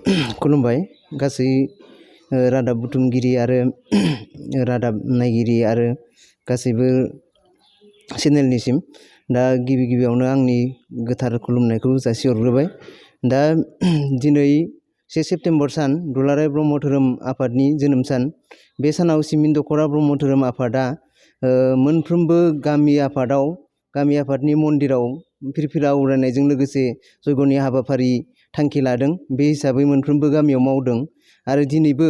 खुलुमबाय गासै रादाब बुथुमगिरि आरो रादाब नायगिरि आरो गासैबो चेनेलनिसिम दा गिबियावनो आंनि गोथार खुलुमनायखौ जासिहरग्रोबाय। दा दिनै 1 सेप्तेम्बर सान दुलाराय ब्रह्म धोरोम आफादनि जोनोम सान। बे सानाव सिमिन दख'रा ब्रह्म धोरोम आफादा मोनफ्रोमबो गामि आफादनि मन्दिराव फिरफिला उरायनायजों लोगोसे जयग'नि हाबाफारि थांखि लादों। बे हिसाबै मोनफ्रोमबो गामियाव मावदों आरो दिनैबो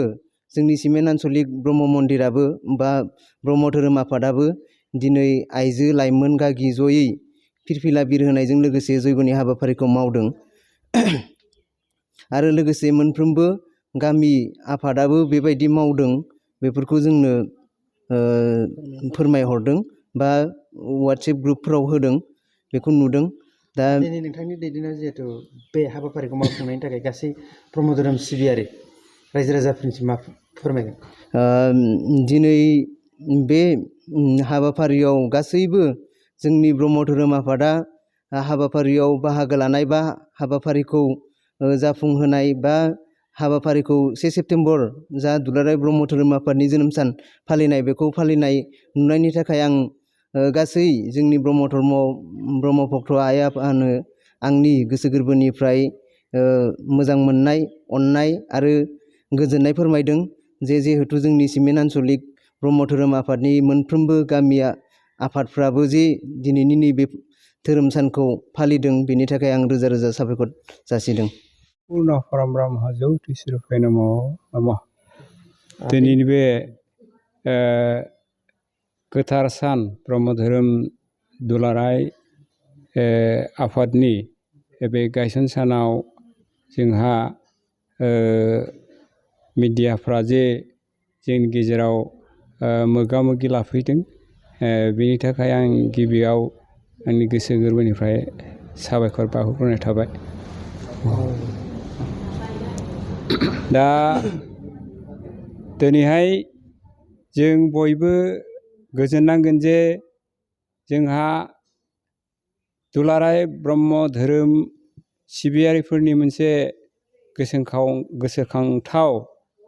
जोंनि सिमेन आनसलिक ब्रह्म मन्दिराबो बा ब्रह्म धोरोम आफादाबो दिनै आइजो लाइमोन गागि जयै फिरफिला बिरहोनायजों लोगोसे जयग'नि हाबाफारिखौ मावदों आरो लोगोसे मोनफ्रोमबो गामि आफादाबो बेबायदि मावदों बेफोरखौ जोंनो फोरमायहरदों बा वाट्सएप ग्रुपफोराव होदों, बेखौ नुदों। दा दिनै नोंथांनि दैदेननायाव जिहेतु बे हाबाफारिखौ मावफुंनायनि थाखाय गासै ब्रह्म धोरोम सिबियारि रायजो राजाफोरनिसिम मा फोरमायगोन? दिनै बे हाबाफारियाव गासैबो जोंनि ब्रह्म धोरोम आफादा हाबाफारियाव बाहागो लानाय बा हाबाफारिखौ जाफुंहोनाय बा हाबाफारिखौ 1 सेप्तेम्बर जा दुलाराय ब्रह्म धोरोम आफादनि जोनोम सान फालिनाय, बेखौ फालिनाय नुनायनि थाखाय आं गासै जोंनि ब्रह्म भक्त आइ आफानो आंनि गोसो गोरबोनिफ्राय मोजां मोननाय, अननाय आरो गोजोननाय फोरमायदों। जिहेतु जोंनि सिमेन आनसलिक ब्रह्म धोरोम आफादनि मोनफ्रोमबो गामिया आफादफ्राबो जे दिनैनि नैबे धोरोम सानखौ फालिदों, बेनि थाखाय आं रोजा रोजा साबायखर जासिदों। पूर्ण परम ब्रह्म ज्योति स्वरूपाय नमो नमः। दिनैनि बे गोथार सान ब्रह्म धोरोम दुलाराय आफादनि बे गायसन सानाव जोंहा मिडियाफ्रा जे जोंनि गेजेराव मोगा मोगि लाफैदों, बेनि थाखाय आं गिबियाव आंनि गोसो गोरबोनिफ्राय साबायखर बावहरग्रोनाय थाबाय। दा दिनैहाय जों बयबो गोजोननांगोन जे जोंहा दुलाराय ब्रह्म धोरोम सिबियारिफोरनि मोनसे गोसोखांथाव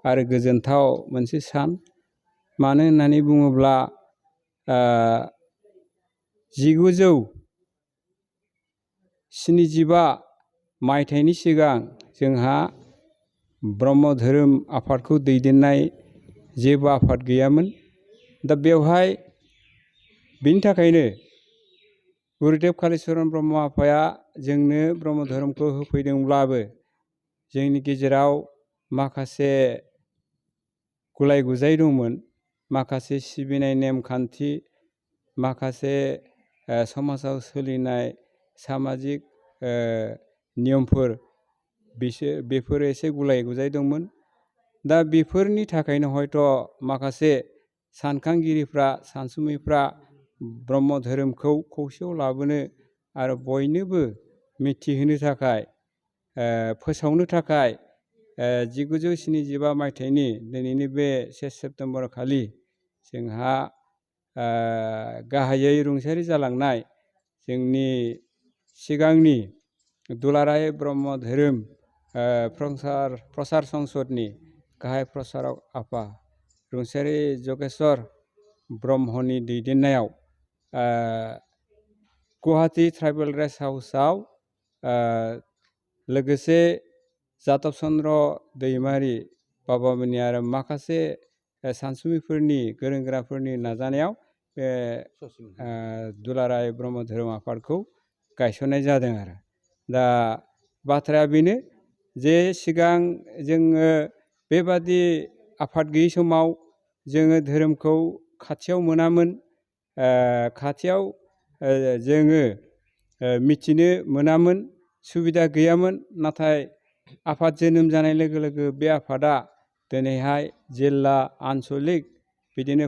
आरो गोजोनथाव मोनसे सान। मानो होननानै बुङोब्ला 1975 मायथाइनि सिगां जोंहा ब्रह्म धोरोम आफादखौ दैदेननाय जेबो आफाद गैयामोन। दा बेवहाय बिनि थाखायनो गुरुदेव कालिचरन ब्रह्म आफाया जोंनो ब्रह्म धोरोमखौ होफैदोंब्लाबो जोंनि गेजेराव माखासे गुलाय गुजाय दंमोन, माखासे सिबिनाय नेमखान्थि, माखासे समाजाव सोलिनाय सामाजिक नियमफोर, बेफोरो एसे गुलाय गुजाय दंमोन। दा बेफोरनि थाखायनो हयथ' माखासे सानखांगिरिफ्रा, सानसुमैफ्रा ब्रह्म धोरोमखौ खौसेयाव लाबोनो आरो बयनोबो मिथिहोनो थाखाय, फोसावनो थाखाय 1975 मायथाइनि दिनैनि बे 1 सेप्तेम्बर खालि जोंहा गाहायै रुंसारि जालांनाय जोंनि सिगांनि दुलाराय ब्रह्म धोरोम प्रसार संसदनि गाहाय प्रसारक आफा रुंसारि जगेश्वर ब्रह्मनि दैदेननायाव गुवाहाटी ट्राइबेल रेस्ट हाउसआव लोगोसे जादब चन्द्र दैमारि बाबामोननि आरो माखासे सानसुमैफोरनि, गोरों गोराफोरनि नाजानायाव बे दुलाराय ब्रह्म धोरोम आफादखौ गायसननाय जादों आरो। दा बाथ्राया बेनो जे सिगां जोङो बेबादि आफाद गैयै समाव जोङो धोरोमखौ खाथियाव मोनामोन, खाथियाव जोङो मिथिनो मोनामोन, सुबिदा गैयामोन। नाथाय आफाद जोनोम जानाय लोगो लोगो बे आफादा दिनैहाय जिल्ला, आनसलिक, बिदिनो